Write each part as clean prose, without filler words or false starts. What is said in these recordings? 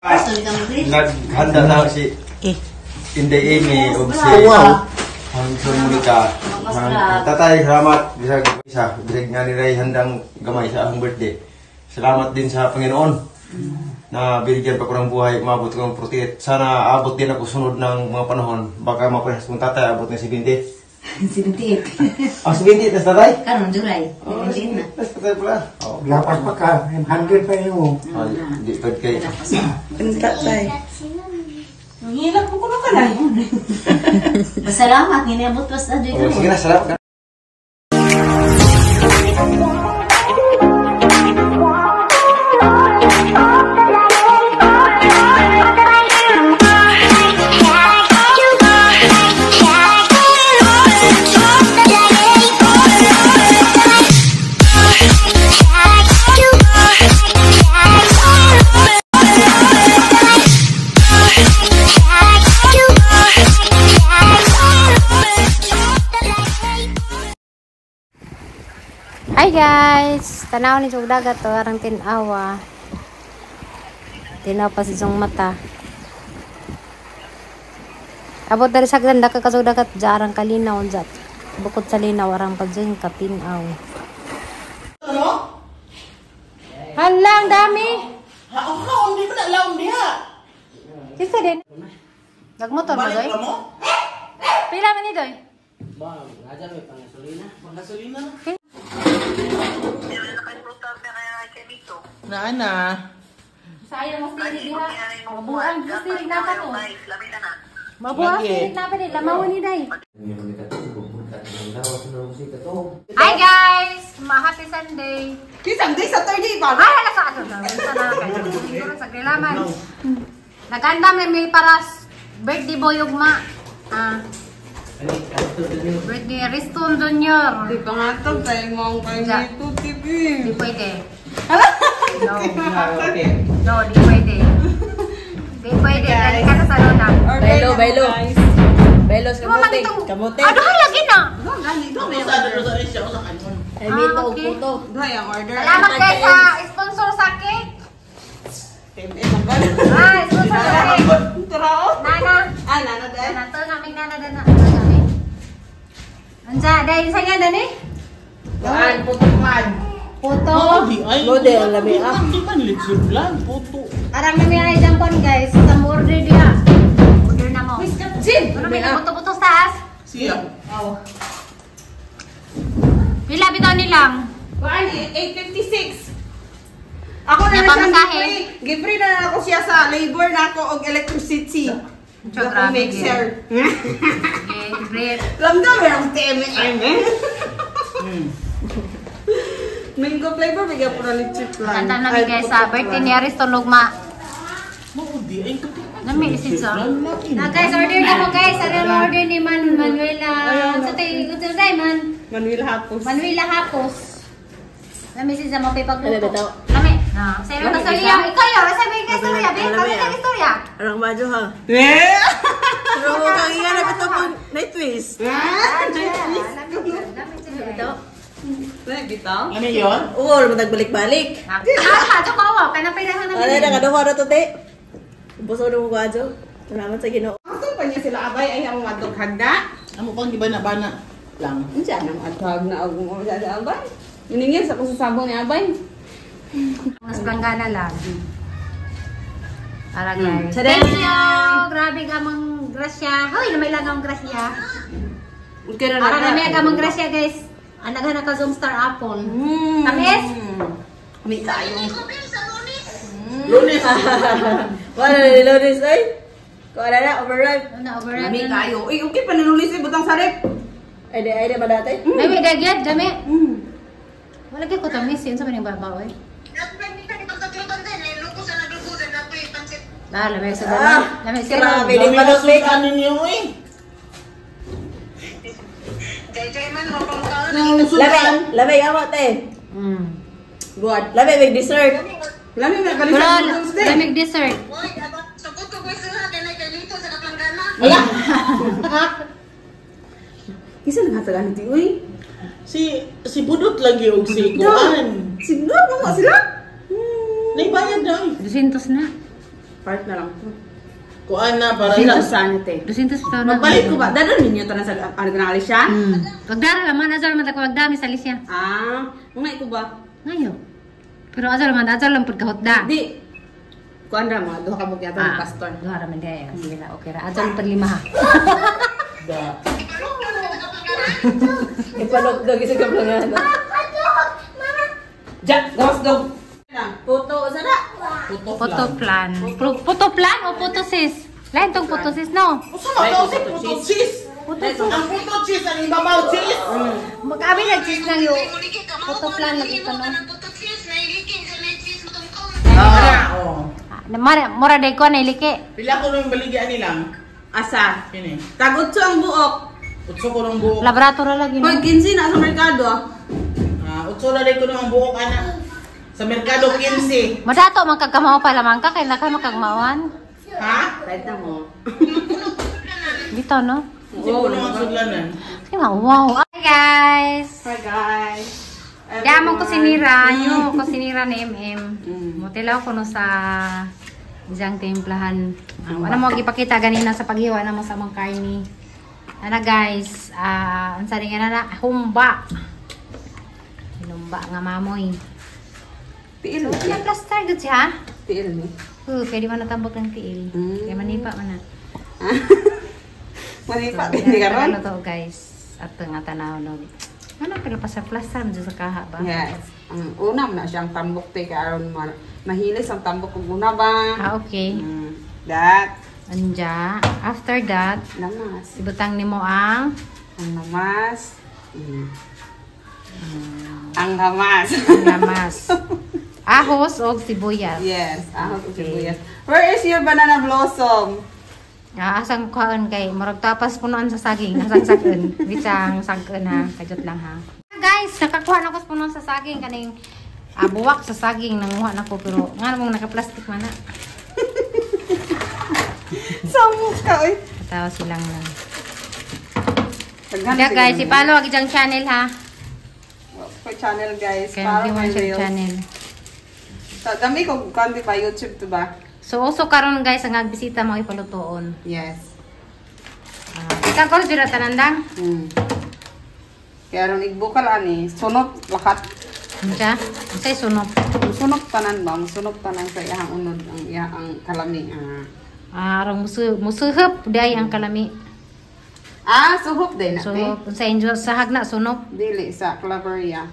Naghanda na si Inday Amy o si Hangson Monica. Tatay, salamat. Bisag isa, bisag nga nila handang gamay sa akong birthday. Salamat din sa Panginoon na binigyan pa ko ng buhay, umabot ko ng 48. Sana abot din ako sunod ng mga panahon. Baka maparehas kong tatay, abot na 70. 78. Ah, 78 na tatay? Karon July. Oh, 78 na. 78 na tatay pala. Oh. Lapas pa ka, 100 pa yun. Ay, di pa kay. Tatay. Nangilak po ko na ka na. Pasalamat nginiabot pas adyo. Oh, sige na, salamat. Hi guys! Tanaw ni Jog dagat to, arang tinawa. Tinaw pa si Jong mata. Abot dari sa ganda ka kasog dagat dya arang kalinaw dya. Bukod sa linaw arang pa dyan katinaw. Hala, ang dami! Ha, hindi pa na laom diha. Kisa din. Nagmotor ba, Doy? Pila man ni Doy? Panggasolina. Na na. Sayang mas tinig diha. Mabuang mas tinig na pa to. Mabuang tinig na pa ni lamawan ni Day. Hi guys! Happy Sunday! Sunday, Saturday pa. Ay, hala sa ato. Sa grilaman. Naganda may para birthday boy ugma. Ah. Birthday Riston Jr. Di pa nga to, tayo mo ang Ja. kayo TV. Di pwede. No. No, di pwede. Di pwede. Dali ka na sa luna. Baylo, baylo. Baylo sa Di ba kamote. itong- Kamote. Ano lagi na? Ay, may Ah, okay. puto. Duhay ang order. Salamat guys sa sponsor sa cake. Ah, sponsor sa cake. Nana. Ah, nana dahil. Nana, to namin nana dana. To namin. Unsa, dahil sa nga dani? Kuan, puto man. Puto. Di ay. Lode, ang lami, ah. Di man lechon lang puto. Arang nami ay dampon guys, sa mo order diha. Order na mo. Jin! Ano may buto-buto sa taas? Siya. Pila bitaw nilang? Kuan, 856. Ako na na siya Napamasahe. give-free. Give-free na na ako siya sa labor na ako og electricity. So, Ako grabe, mixer. Okay, great. Lamda, meron TMM eh. Mango flavor, bigyan po na leche flan. Kanta namin guys sa birthday ni Ariston Lugma. Mao di ay kapi. Nami isid sa. Na guys, order na mo guys. Ano ang order ni Manuela? Sa tayo, sa tayo man. Manuel Hapos. Manuela Hapos. Nami si sa mapay pagluto. Nami. Na, sa iro kastorya. Ikaw yo, sa may kastorya, be. Kami sa istorya. Arang badyo ha. Eh! Pero kang iya na bitaw po night twist. Ano bitaw? Ano yon? Oo, oh, nagbalik-balik. Ah, kadyo ka wa, kana pila na Ano na kaduha na to te. Buso na mo kadyo. Salamat sa Ginoo. Ato pa niya sila abay ay ang madog hagda. Amo pang di ba na bana lang. Unsa nang adhag na og mo sa abay? Miningil sa ko sa sabon ni abay. Mas planggana lang. Para guys. Thank you. Grabe ka mong grasya. Hoy, namay lang ang grasya. Para na may among grasya guys. Anaghan na ka Zoom Star Apple. Tamis? May tayo. Lunes. Wala na ni Loris ay. Kuha na na, overripe. Ano, overripe May na. tayo. Uy, okay pa nanulis eh butang sarip. Ay di ba dati? May dagyad, dami. Wala gyud ko tamis yun sa maning babaw eh. Ah, lamig sa dala. Lamig sa Grabe, Dami di pa na lupig. sukan ninyo eh. Lamig, lamig amo te. Buad. Lamig may dessert. Lami na kali Wala, sa noodles din. lamig dessert. Wala. Kisa nang hatagan ni uy. Si Budot lagi og si Kuan. Siguro mo sila. Naibayad na eh. 200 na. Part na lang ko. Kuan na para Dito na. sa ano te. 200 bitaw na. Magbalik ko ba? Dadon ninyo tanan sa ano na siya? Pagdara man azal man ako magdami sa Alicia. Ah, mga ko ba? Ngayo. Pero azal man azal lang pud kahutda. Di. Kuan ra mga duha ka buok yata ng pastor. Duha ra man diay. Sige na, okay ra. Azal pud lima ha. Da. Ipalok daw sa kaplangan. Ja, gawas daw. Puto sa na. Puto plan. Puto plan o puto sis? Lain tong puto sis no? Usa man daw si puto cheese. Ang puto cheese ang ibabaw cheese. Magkabi nag cheese lang yo. Puto plan lagi pa no. Ah, oh. Mura day ko na iliki. Pila ko nung baligyan nilang. Asa? Kini. Tag-utso ang buok. Utso ko nung buok. Laboratory lagi Hoy, no. 15 na sa merkado ah. Ah, utso na rin ko nung buok ana. Sa merkado 15. Madato man kagkamao pa lamang ka kay naka makagmawan. Ha? Kahit na mo. Dito no. Oo, nung ang sudlanan. Sige ma, wow. Hi guys. Hi guys. Damo ko sinira, nyo ko sinira ni MM. Mutilaw ko no sa isang timplahan. Ano mo gipakita ganina sa paghiwa na mo sa among karni. Ana guys, unsa ni nga na humba. Hinumba nga mamoy. Tiil. So, yung plaster gud siya. Tiil ni. Pwede man natambok ng tiil. Kaya manipa man na. Manipa hindi karon. Ano to guys? Ato nga tanaw no. Ano pero pa sa plaster mo sa kaha ba? Yes. Ang una man na siyang tambok te kay aron mahilis ang tambok ug una ba. Ah, okay. That Anja, after that, lamas. ibutang nimo ang Ang lamas. Ang lamas. ang lamas. Ahos og sibuyas. Yes, ahos ug sibuyas. Where is your banana blossom? Ah, asang kuhaan kay murag tapas punuan sa saging, asang sagin. Bisang sagin ha, kajot lang ha. Guys, nakakuha na ko sa punuan sa saging kaning buwak sa saging nanguha na ko pero nga mong naka-plastic man na. Samok ka oy. Katawa silang lang. Daghan Kaya guys, siguro. i-follow ang ijang channel ha. For channel guys, Kaya para hindi mo may siya reels. channel. So, dami ko kanti pa YouTube to ba? So uso karon guys ang agbisita mo ipalutoon. Yes. Ikaw ko jud tanandang. Kaya ron igbukal ani, sunot lakat. Unsa? Unsay sunok? Sunok tanan ba? Sunok tanan sa iyang unod ang iyang kalami. Ah, arong musuhop day ang kalami. Ah, suhop day na. Suhop unsay injo sahag na sunok. Dili sa Claveria.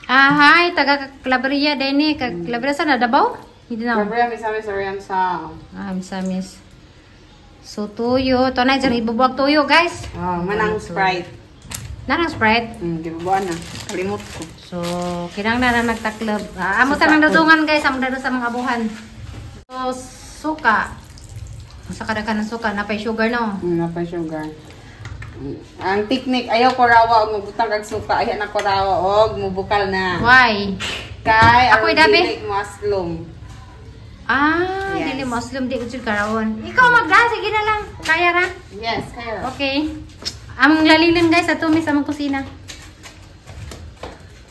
Ah, hi, taga Claveria day ni, ka Claveria sa na Davao? Hindi na. Claveria misamis Oriental. Ah, misamis. So tuyo, to na dyan ibubuwag tuyo, guys. Oh, manang Sprite. Nanang Sprite. Gibubuan na. Kalimot ko. So, kinang na nagtaklob. Amo sa nang dadungan guys, amo sa mga abuhan. So, suka. Sa kadaghan ng suka, napay sugar no. Napay sugar. Ang technique, ayaw ko rawa og mubutang kag suka, ayaw na ko rawa og mubukal na. Why? Kay ako'y dabi. Dili mo aslom. Ah, Yes. dili mo aslom di ko jud karawon. Ikaw magda, sige na lang. Kaya ra. Yes, kaya. Okay. Among lalilin guys sa tumis among kusina.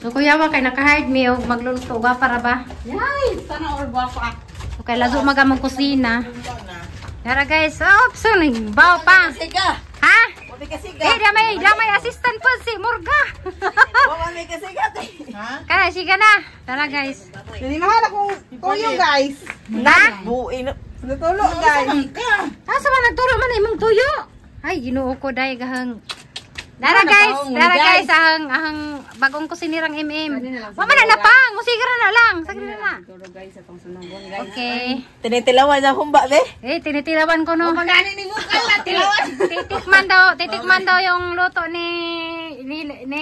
So kuya wa kay naka-hired me og magluluto ga para ba? Yay, sana all ba pa. Okay, lazo mag among kusina. Yara guys, oops, so nagbaw pa. Siga. Ha? Wapi ka siga. Eh, damay assistant po si Murga. Wapi ka siga. Ha? Kaya sige na. Tara guys. Nanimahan akong tuyo guys. Na? Buin. Natulo guys. Asa man nagturo man imong tuyo? Ay, Ginoo ko day gahang. Dara guys, dara guys, ahang bagong kusinirang MM. Wa man na napang, musigra na lang, sagri na na. Okay. Tinitilawan na humba be. Eh, tinitilawan ko no. Pagani ni bukal na tilawan. Titikman daw yung luto ni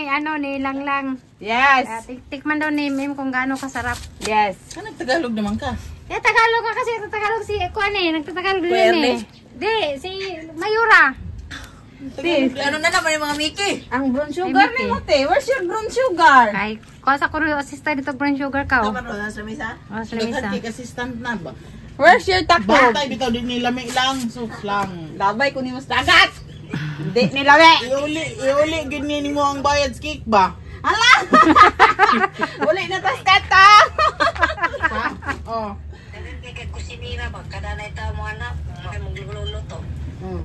ano ni Langlang. Yes. Tikman daw ni MM kung gaano kasarap. Yes. Ka nagtagalog naman ka. Eh, Tagalog ka kasi, Tagalog si kuan eh, nagtatagalog din eh. Di, si Mayura. Ano na naman yung mga Mickey? Ang brown sugar ni mo te. Where's your brown sugar? Ay, kuha sa kuno assistant dito brown sugar ka oh. Tama ro sa misa. Oh, sa lamisa. Daghan kay assistant na ba? Where's your taco? Bantay bitaw din nila may lang sus lang. Labay ko ni mo sa dagat. Hindi nilami. Iuli gid ni mo ang bayad sa cake ba? Ala! Uli na tas kata. Ha? Oh. Grabe kay kusinira ba kada na itaw mo anak, may magluluto.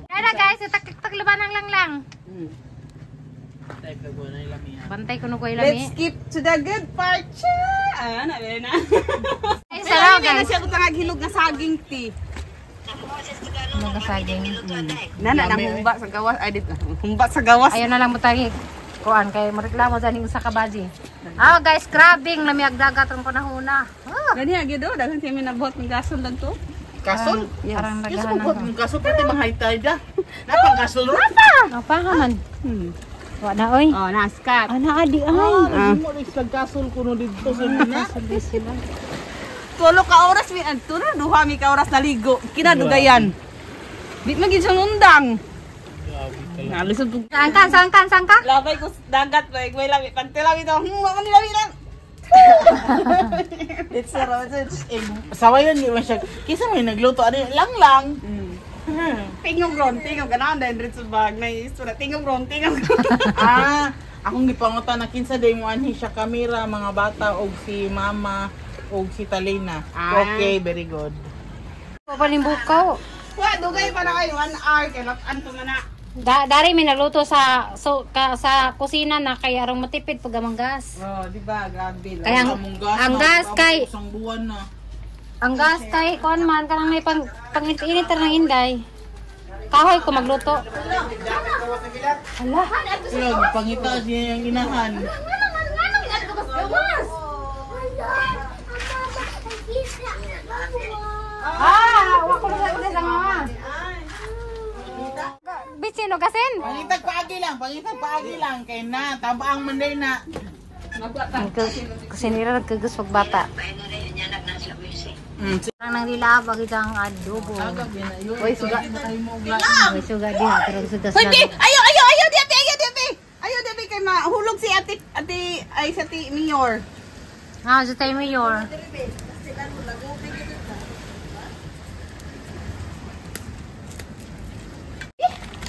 Kaya guys, taglaban ang lang-lang. Bantay ko no ko ilami. Let's skip to the good part. Cha! Ah, na na. Ay, sarap guys. Na siya ko hinog nga saging tea. Hinog nga saging. Nana nang humba sa gawas. Ay, dito. Humba sa gawas. Ayaw na lang mo tayo. Kuan kay mareklamo dyan yung usa ka baji. Ah guys, krabing lami ag dagat ang panahona. Ah, Gani agi do, daghan kami nabuhat ng gasol lang to. Kasol? Yes. Parang Kasi naghahanap. kung buhat mong kasol, pwede bang high tide ah? Napang kasol ro? Apa man? Wa na oy. Oh, naskat. Ana adi ay. Ah, mo rin sa kasol kuno dito sa na. Tulo ka oras mi adto na duha mi ka oras naligo. Kinadugayan. Di man gid siya undang. Nalisod po. Saan ka? Saan ka? Saan ka? Labay ko sa dagat ba, may labi pagtilabi to. Wa man labi lang. It's a Sawayan di man siya. Kisa may nagluto ani lang lang. Tingog ron, tingog ganahan dahil dito sa bag na istura. Tingog ron, tingog. Ah, akong gipangutan na kinsa day mo anhi siya kamera mga bata og si mama og si Talina. Ah. Okay, very good. Palimbukaw. Wa dugay pa na kayo 1 hour kay lak-an pa man na. Dari may nagluto sa so, ka, sa kusina na kay arong matipid pag amang gas. Oh, di ba? Grabe. Kaya Among gas ang na, gas abot kay isang buwan na. ang gas kay kuan man kanang may pang pang-init ng inday. Kahoy ko magluto. Ala. Pero pangita siya yung inahan. Ah, wa ko na ulit ang mama. Bitsin o gasin? Pangitag paagi lang, pangitag paagi lang kay na tabaang manday na. Kusinira nagkagus pag bata. Parang nang dilabag itang adobo. Oy, suga. May suga diha pero suga sa. Hoy, ayo ayo ayo di ate, ayo di ate. Ayo di ate kay mahulog si ate ate ay sa ate Mayor. Ah, sa tayo mayor.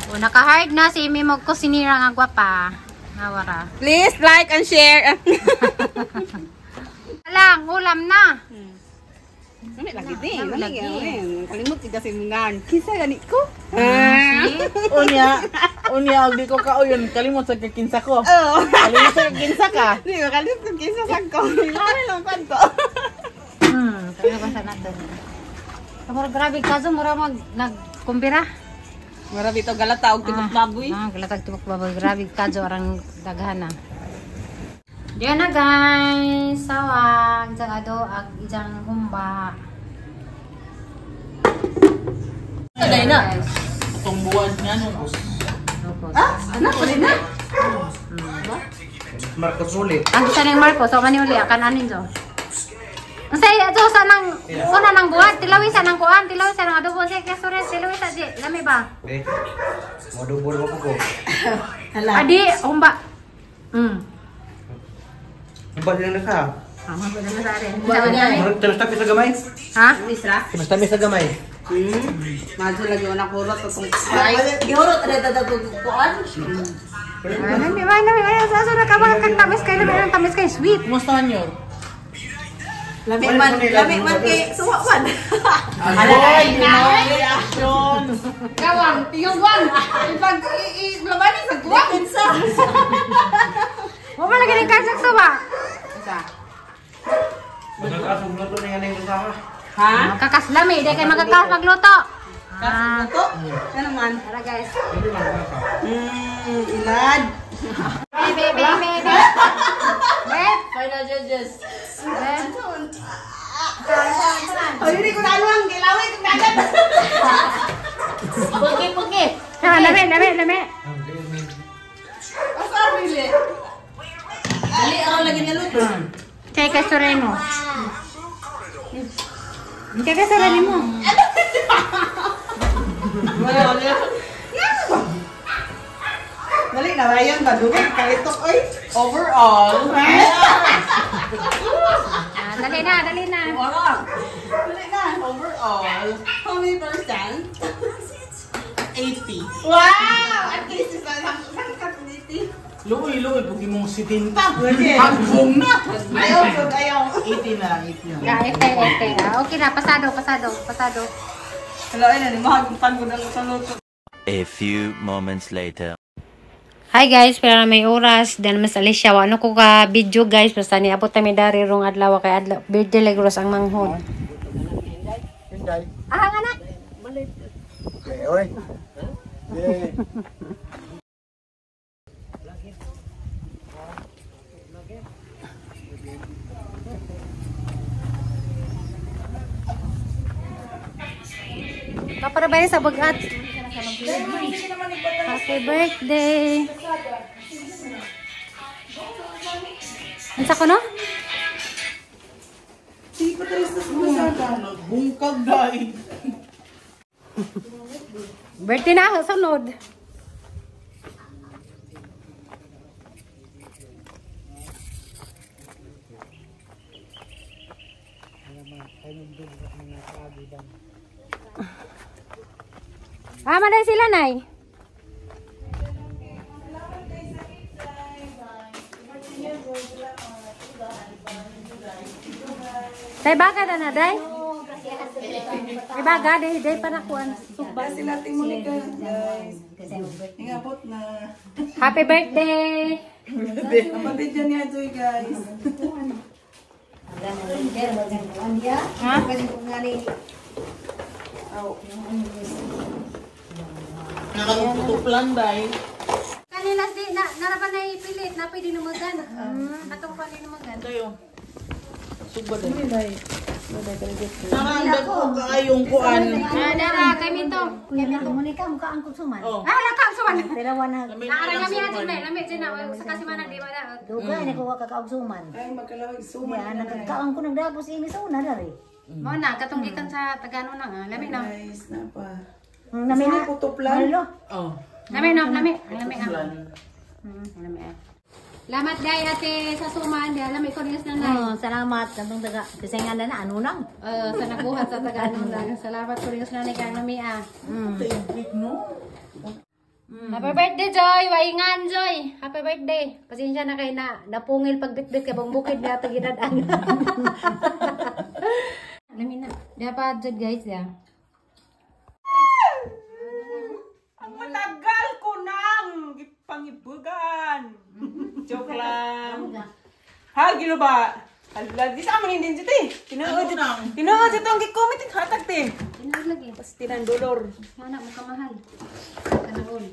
O, naka-hard na si Amy magkusinira nga gwapa. Nawara. Please like and share. Alang, ulam na. Lami lagi di, Lami lami lagi. lagi. Kalimot gid kasi mga kinsa gani ko. See? Unya, unya og di ko kauyon kalimot sa kakinsa ko. Oh. Kalimot sa kakinsa ka. Di ko kalimot kung kinsa sa ko. Lami lang kanto. Kaya ba sa nato? Mura grabe kaso mura mag nagkumbira. Mura bitaw galata og tibok baboy. Ah, galatag tibok baboy. Grabe kaso arang daghan na. Diyan na guys, sawag, isang ado, ag isang humba. Tagay na. Itong buwan nga nun. Ah, anak pa din na. Marcos ulit. Ang isa ng Marco, so man uli, akan anin so. Ang say, ato sa nang una nang buhat, tilawi sa nang kuan, tilawi sa nang adobo sa kesores, tilawi sa di, lami ba? Eh, mo ko ko. Adi, humba. Humba din na ka. Ah, humba na sa are. Humba Terus tapi sa gamay. Ha? Isra. Terus tapi sa gamay. Madyo lagi una kurot atong rice. Gihurot na tatagog kuan. Lami ba, lami ba, sa sa ka ba kang tamis kay lami ang tamis kay sweet. Kumusta man yun? Lami man kay suwa man. Alay, reaction. Gawang, tingog wang. Ipag i labani sa guwang. Kinsa? Wa man lagi ning kasak suba. Isa. Magkakasong luto na yan ang kasama. Ha? Magkakaslami, di kay magkakas magluto. Ah. To? Ano man? Tara guys. Ilad. Bebe, bebe, bebe. Bebe. Final judges. Bebe. Ay, hindi ko na ano ang gilaway kung dagat. Pugi pugi. Ah, lami, lami, lami. Asa bili? Dali aron lagi naluto. Kay kay Soreno. Kay kay Soreno mo. Wala, wala. Dali na Ryan ba dugay kalitok oy. Overall, Ah, dali na, dali na. Dali na. overall, How many percent? 80. Wow! At least isa lang sa community. Luoy, luoy, buki mong 70. Hagbong na. Ayaw, sud, ayaw. 80 na lang, 80 na lang. Ya, ete, ete. Ah, okay na, pasado, pasado, pasado. Hello, ay na, ni mahagong pagod ang luto-luto. A few moments later. Hi guys, pero na may oras dan mas Alicia wa ano ko ka video guys basta niabot ta mi dari rong adlaw kay adlaw birthday legros ang manghod. Inday. Ah, anak. Okay, oy. Yeah. Kapara ba sa bagat? Happy birthday. Unsa ko no? Bungkag dahil. Birthday na sunod. Ah, maday sila, Nay. Day baga na na, day. Day baga, day, day pa nakuan. Sugba. Sila Ate Monica, guys. Ingabot na. Happy birthday! Kapatid yan niya, Joy, guys. Ha? Nakatuplan dahil. Kanila di na narapan na ipilit na pwede numugan. Atong pa din numugan. Kayo. Sugba dahil. Narandag ko kaayong kuan. Ah, dara kay mito. Monica, mukha ang kusuman. Oh. Ah, laka suman. Pero wala Naara kami na din, lami din na sa kasi man di ba na. dugay na ko kakaog suman. Ay, magkalawig suman. Ya, nagkakaon ko nagdapos ini sa una dari. Mo na katong gikan sa Tagano na nga. Lami na. Guys, na pa. Nami Sino putuplan? Malo. Oh. Lami na, lami. Lami ah. Lami ah. Lamat day ate sa suman, di alam ko niya nanay. Oh, salamat katong taga kasi nga na ano nang. Sa nagbuhat sa Tagano na. Salamat ko niya nanay kay nami ah. Tibig no. Happy birthday, Joy! Waingan, Joy! Happy birthday! Pasensya na kay na napungil pagbitbit kay bang bukid na ito ginadaan. Alamin na. Dapat jud guys ya. Ang matagal ko nang pangibugan. Joke lang. Ha, gino ba? Hala, di sa amin hindi dito eh. Tinuod tinuod dito ang gikomit ang hatag te. Tinuod lagi. Pasti ng dolor. Mana mo kamahal. Kanahol.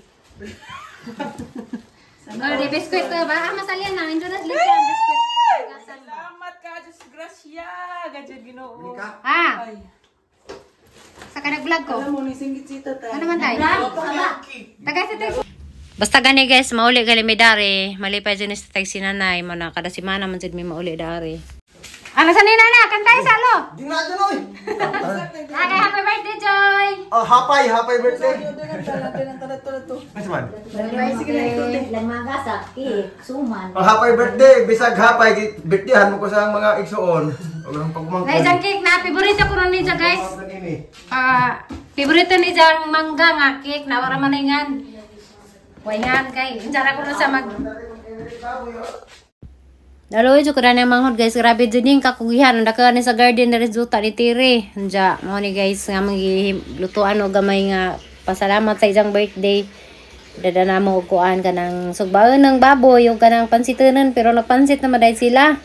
Oh, di biskuit to ba? Ah, masalyan na. Endurance lang siya ang biskuit. Salamat ka, Diyos grasya. Gadyo Ginoo. Ah, Ay, sa ka nag-vlog ko. alam mo ni singgit si tatay. Ano man tayo? Tagay sa text. Basta gani guys, mauli gali mi dari. Malipay dyan sa tag sinanay mo na kada simana man jud mi mauli dari. Ano sa ni nana? Kantay sa lo. Di na dyan, oy. Okay, happy birthday Joy. Oh, hapay, happy birthday. Mas man. Lang mga sa suman. Oh, happy birthday, bisag hapay, birthdayhan mo ko sa mga igsuon. Og ang pagmangkon. Na isang cake na favorito ko ron niya guys. Ah, favorito ni jang mangga nga cake na wala man ingan. Waingan kay injara ko ron sa mag Daloy jud ko na manghod guys, grabe jud ning kakugihan ndaka ni sa garden na resulta ni Tire. Anja mo ni guys nga manglutuan og gamay nga pasalamat sa isang birthday. Dada na mo og kuan kanang sugbaon ng baboy ug kanang pansitonon pero nagpansit na maday sila.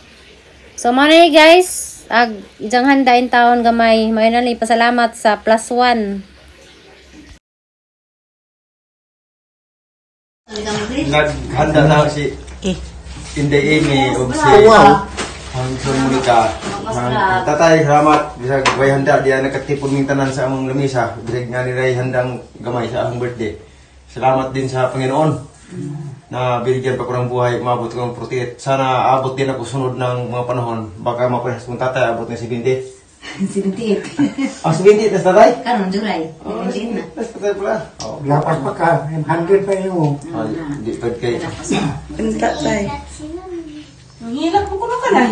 So mo ni guys, ag ijang handa in taon gamay, mo na ni pasalamat sa +1. Naghanda na si Inday Amy og si Hangson Monica. Tatay, salamat. Bisag way handa diya nakatipon ning tanan sa among lamesa. Bisag nga niray handang gamay sa akong birthday. Salamat din sa Panginoon na binigyan pa ko ng buhay, umabot ko ng 48. Sana abot din ako sunod ng mga panahon. Baka maparehas kong tatay, abot ng 70. 78. Ah, 70 na tatay? Karon July. Oh, 78 na tatay pala. Oh. Lapas pa ka, 100 pa imo. Ay, di pwede kay. Tatay. Nangilak mo kuno ka na.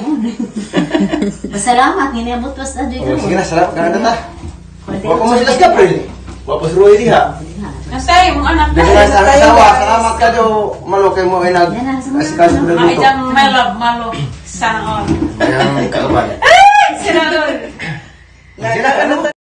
Pasalamat nginiabot pas sa Joy. Oh, sige na, sarap ka na tata. Wa pa mo sila sa Gabriel. Wa pa si Roy diha. Nasay, mong anak. Daghan sa asawa, salamat ka jo malo kay mo ay nag asikaso na dito. Ay, my love, malo. Sana all. Ang kauban. Sana all. Sila ano?